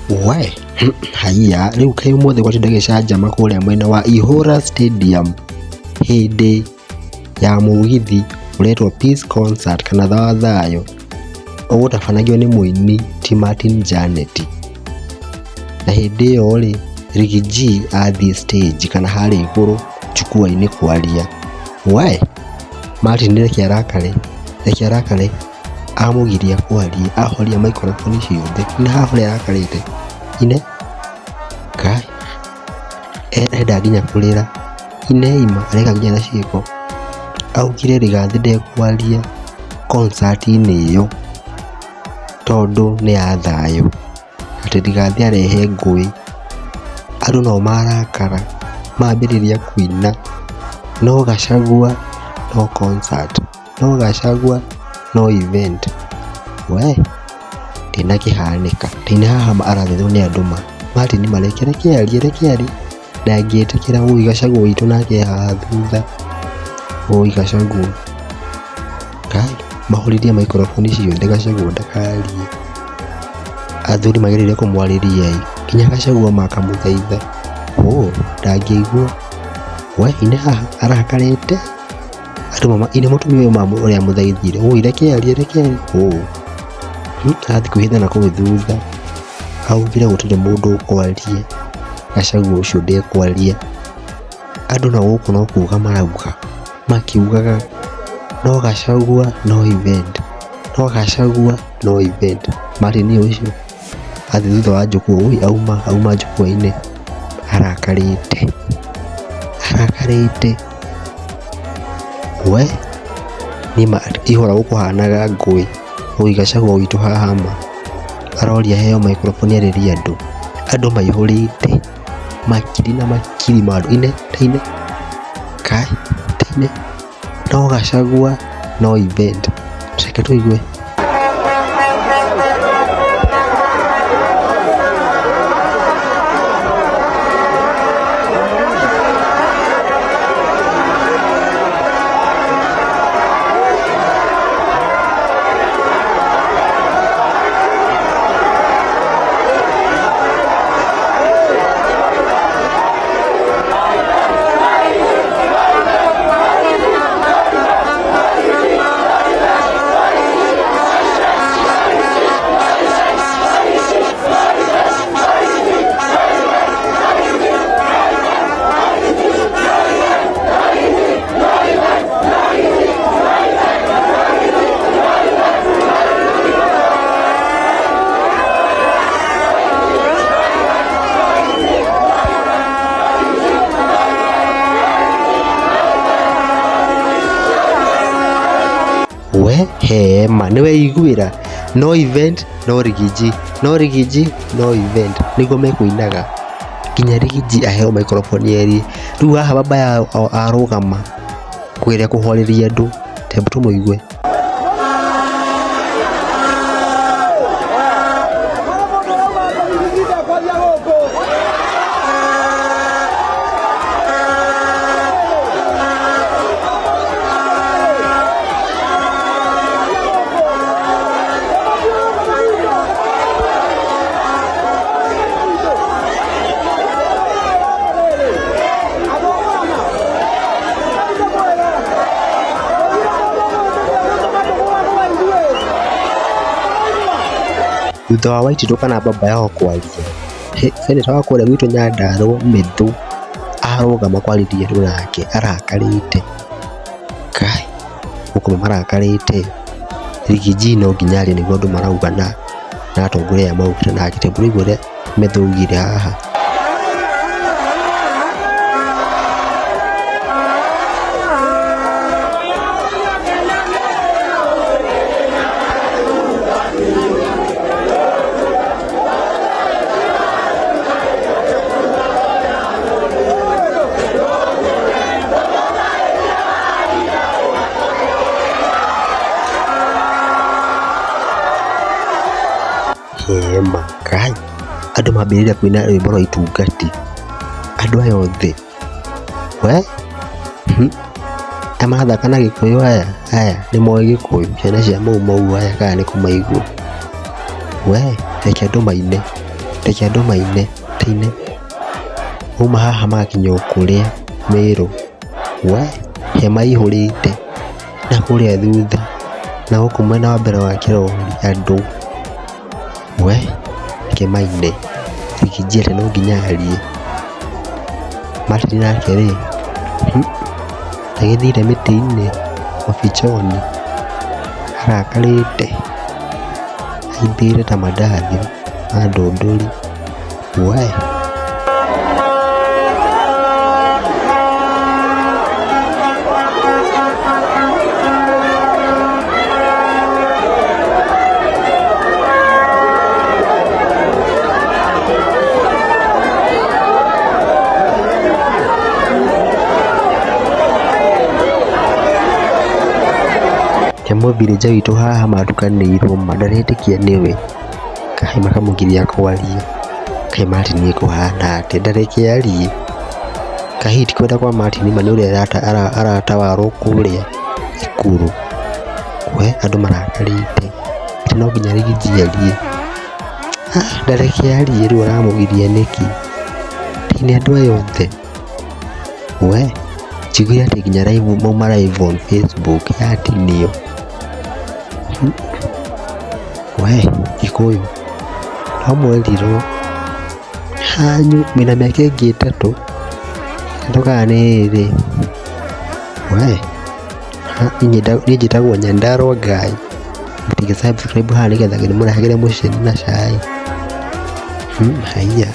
We haiya, rĩu kaĩ ũmũthĩ gwatinda gĩcanjama kũrĩa mwena wa Ihũra Stadium hĩndĩ ya mũgithi ũretwo Peace Concert kana wa thayũ, ũgũtabanagio nĩ mũini ti Martin Janet. Na hĩndĩ ĩyo rĩ, Riggy G athiĩ stage kana harĩa igũrũ jukwa-inĩ kwaria, we Martin reke arakare, reke arakare. Amũgiria kwaria ahoria microphone ciothe na haha ũrĩa arakarĩte ine Ngai arenda nginya kũrĩra ineima areka nginya na ciĩko. Augire Rigathĩ ndekwaria concert-inĩ ĩyo tondũ nĩ ya thayũ, atĩ Rigathĩ arehe ngũĩ. Andũ nao marakara mambĩrĩria kũina no Gachagua no concert. No Gachagua no event we ndĩnakĩhanĩka ndĩna haha arathethwo nĩ andũ ma Martin mareke reke arie reke arie ndangĩtĩkĩra ũi Gachagua witũ nake haha thutha ũi Gachagua Ngai mahũrithie microphone ciothe Gachagua ndakarie athuri magĩrĩire kũmwarĩria ĩ nginya Gachagua makamũthaitha ũ ndangĩigua we ine haha arakarĩte. Andũ mama ine mũtumia ũyũ mama ũrĩa amũthaithire ũi reke arie reke arie ũũ arathiĩ kwĩhitha na kũu thutha augire gũtirĩ mũndũ ũkwaria Gachagua ũcio ndekwaria. Andũ na gũkũ no kuga marauga makiugaga no Gachagua no event, no Gachagua no event. Martin ũcio athiĩ thutha wa njukua ũi auma auma njukua-inĩ arakarĩte arakarĩte. We nĩma ihũra gũkũhanaga ngũĩ ũi Gachagua witũ haha ma aroria aheo microphone arĩrie andũ, andũ maihũrĩte makiri na makiri ma andũ ine ta ine kai ta ine no Gachagua no event reke tũigue. We hema nĩ weiguĩra no event no Riggy G no Riggy G no event nĩguo mekũinaga nginya Riggy G aheo microphone erĩ rĩu haha baba yao arũgama kũgeria kũhoreria andũ hebu tũmũigue. Thutha wa Waititu kana baba yao kwaria, seneta wa kũrĩa gwitũ Nyandarua Methu arũgama kwarĩria andũ nake arakarĩte. Kai gũkũ marakarĩte Riggy G no nginya arie nĩguo andũ marauga na atongoria aya maugire nake tondũ ũraigua ũrĩa Methu augire haha. Hema Ngai, andũ mambĩrĩria kũina rwĩmbo rwa itungati, andũ aya othe we aya marathaka na gĩkũyũ aya aya nĩ moĩ gĩkũyũ ciana cia mau mau aya kana nĩ kũmaigua we reke andũ maine. Reke andũ maine taine. Mauma haha magakinya o kũrĩa Mĩrũ. We hema ĩihũrĩte na kũrĩa thutha na gũkũ mwena wa mbere wa kĩrori andũ. We reke maine, Riggy G atĩ no nginya arie. Martin nake rĩ, agĩthiire mĩtĩ-inĩ mabichoni arakarĩte, aimbĩte ta mandathi ma ndũndũri. We. Kĩmũthirĩnja witũ haha matukanĩirwo ma ndaretĩkia nĩwe. Kaĩ makamũgiria kwaria. Kaĩ Martin ĩkũhana atĩa ndareke arie. Kaĩ hihi ti kwenda kwa Martin ma nĩ ũrĩa aratawarwo kũrĩa Ikuru. We andũ marakarĩte atĩ no nginya Riggy G arie. Ndareke arie rĩu ũramũgiria nĩkĩ? Nĩ andũ aya othe. We njiguire atĩ nginya live mauma live on Facebook yatinio. We Gĩkũyũ no mwerirwo hanyu mwĩna mĩaka ĩngĩ ĩtatũ ndũkaga nĩ ĩrĩ. We niĩ njĩtagwo Nyandarua Ngai, mũtingĩ subscribe haha nĩgetha ndĩmũrehagĩre mũcene na cai. Haiya.